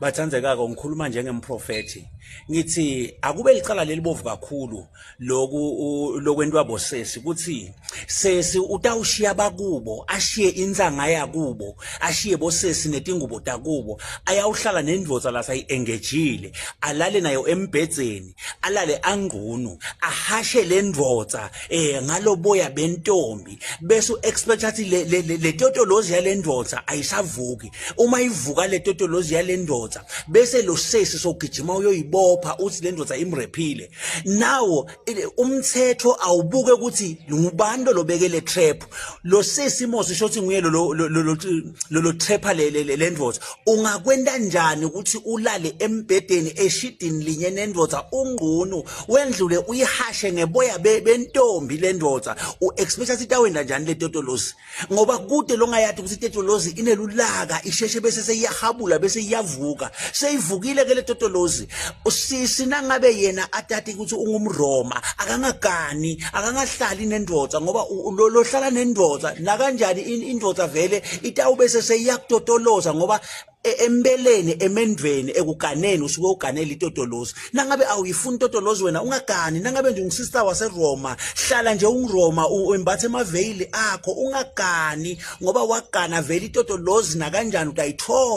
Bathandekako, ngikhuluma njengemprofethi, ngithi akube licala lelibovu kakhulu loku lokwentiwa bosesi, ukuthi sesi utawushiya bakubo, ashiye insanga yakubo, ashiye bosesi netingubo takubo, ayawuhlala nendvodza lasayi-engejile, alale nayo embhedzeni, alale angqunu, ahashe le ndvodza ngaloboya bentombi, bese u-expect athi le totolozi yale ndvodza ayisavuki. Uma ivuka le totolozi yale ndvodza, bese lo sesi sogijima uyoyibopha, uthi le ndvodza imrephile. Nawo umthetho awubuke ukuthi ngubani lo lobeke le trap. Lo sesi mos isho ukuthi nguye lo trapper le ndvodza. Ungakwenta njani ukuthi ulale embhedeni eshidini linye nendvodza ungqunu, wendlule uyihashe ngeboya bentombi le ndvodza? U-expect ukuthi itawenda njani le totolozi? Ngoba kude longayathi ukuthi itotolozi inelulaka, isheshe bese seyiyahabula, bese iyavuka. Seyivukile ke le totolozi. Usisi nangabe yena atati ukuthi ungumRoma, akangagani, akangahlali nendvodza, ngoba lohlala nendvodza nakanjani indvodza vele itawube seyiyakutotoloza, ngoba empeleni emendveni ekuganeni usuke uganele itotolozi. Nangabe awuyifuni itotolozi wena, ungagani. Nangabe nje ungusista waseRoma, hlala nje ungroma, wembathe emaveyili akho, ungagani, ngoba wagana vele itotolozi nakanjani utayithola.